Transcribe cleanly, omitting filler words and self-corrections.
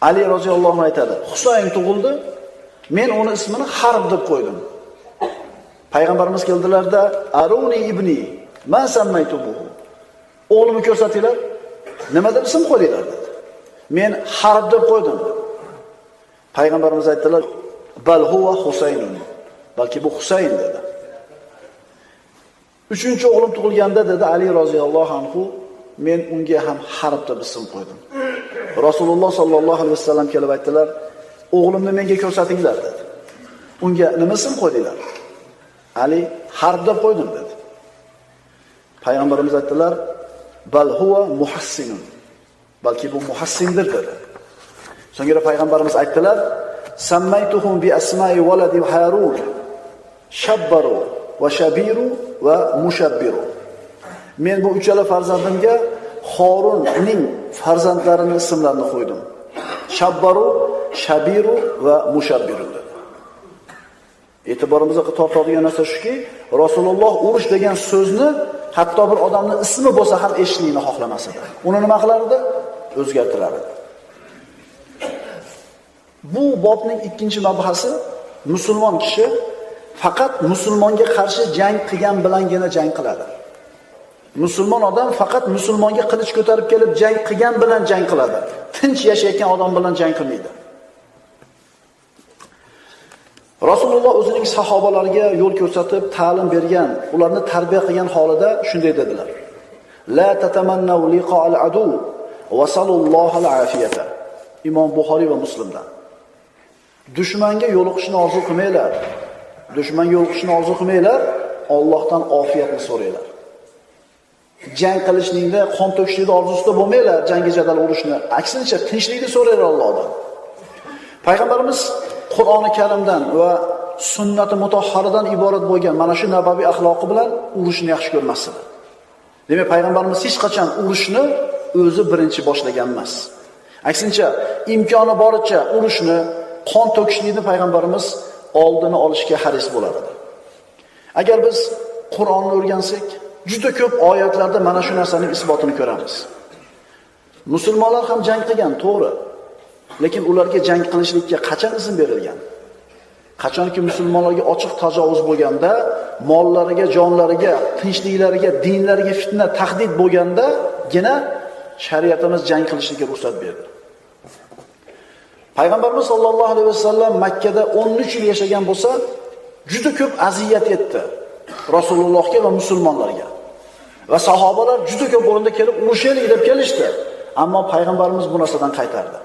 Ali roziyallohu anhu aytadi: "Husayn tug'ildi, men uni ismini Harb deb qo'ydim." Payg'ambarimiz keldilarda, "Aruni ibni, ma sammaytumuhu." O'g'limni ko'rsatinglar, nima deb ism qo'ydinglar dedi. Men Harb deb qo'ydim. Payg'ambarimiz aytdilar: "Bal huwa Husaynun." Balki bu Husayn dedi. Uchinchi o'g'lim tug'ilganda dedi Ali roziyallohu anhu, men unga ham Harb deb ism qo'ydim. Rasululloh sallallohu alayhi vasallam kelib aytdilar: "O'g'limni menga ko'rsatinglar" dedi. Unga nima ism qo'ydinglar? Ali Harb deb qo'ydim dedi. Payg'ambarimiz aytdilar: "Bal huwa muhassinun." Balki bu muhassindir dedi. So'ngra payg'ambarimiz aytdilar: "Sammaytuhum bi asma'i waladi Harun, Shabbaru va Shabiru va Mushabbiru." Men bu uchala farzandimga Harunning farzandlarini ismlarini qo'ydim. Shabbaru, Shabiru va Mushabbiru dedi. E'tiborimizga tortadigan narsa shuki, Rasululloh urush degan so'zni hatto bir odamning ismi bo'lsa ham eshitishni xohlamas edi. Uni nima qilardi? O'zgartirar edi. Bu bobning ikkinchi mabhasi musulmon kishi faqat musulmonga qarshi jang qilgan bilangina jang qiladi. Musulmon odam faqat musulmonga qilich ko'tarib kelib jang qilgan bilan jang qiladi. Tinch yashayotgan odam bilan jang qilmaydi. Rasululloh o'zining sahobalariga yo'l ko'rsatib, ta'lim bergan, ularni tarbiya qilgan holida shunday dedilar: La tatamannaw liqa'al adu va salullohal afiyata. Imom Buxoriy va Muslimdan. Dushmanga yo'liqishni orzu qilmanglar. Dushmanga yo'liqishni orzu qilmanglar, Allohdan ofiyatni so'ranglar. Jang qilishlikda, qon to'kishlikda orzusida bo'lmanglar, jangi jadal urushni. Aksincha tinchlikni so'ranglar Allohdan. Payg'ambarimiz Qur'oni Karimdan va sunnati mutahharadan iborat bo'lgan mana shu nabaviy axloqi bilan urushni yaxshi ko'rmas edi. Demak, payg'ambarimiz hech qachon urushni o'zi birinchi boshlagan emas. Aksincha, imkoni boricha urushni, qon to'kishlikni payg'ambarimiz oldini olishga haris bo'lar edi. Agar biz Qur'onni o'rgansak, juda ko'p oyatlarda mana shu narsaning isbotini ko'ramiz. Musulmonlar ham jang qilgan, to'g'ri. Lekin ularga jang qilishlikka qachon izn berilgan? Qachonki musulmonlarga ochiq tajovuz bo'lganda, mollariga, jonlariga, tinchliklariga, dinlariga fitna, tahdid bo'lgandagina shariatimiz jang qilishlikka ruxsat berdi. Payg'ambarimiz sollallohu alayhi vasallam Makka da 13 yil yashagan bo'lsa, juda ko'p aziyat yetdi Rasulullohga va musulmonlarga. Va sahobalar juda ko'p o'rinda kelib urushaylik deb kelishdi. Ammo payg'ambarimiz bu narsadan qaytardi.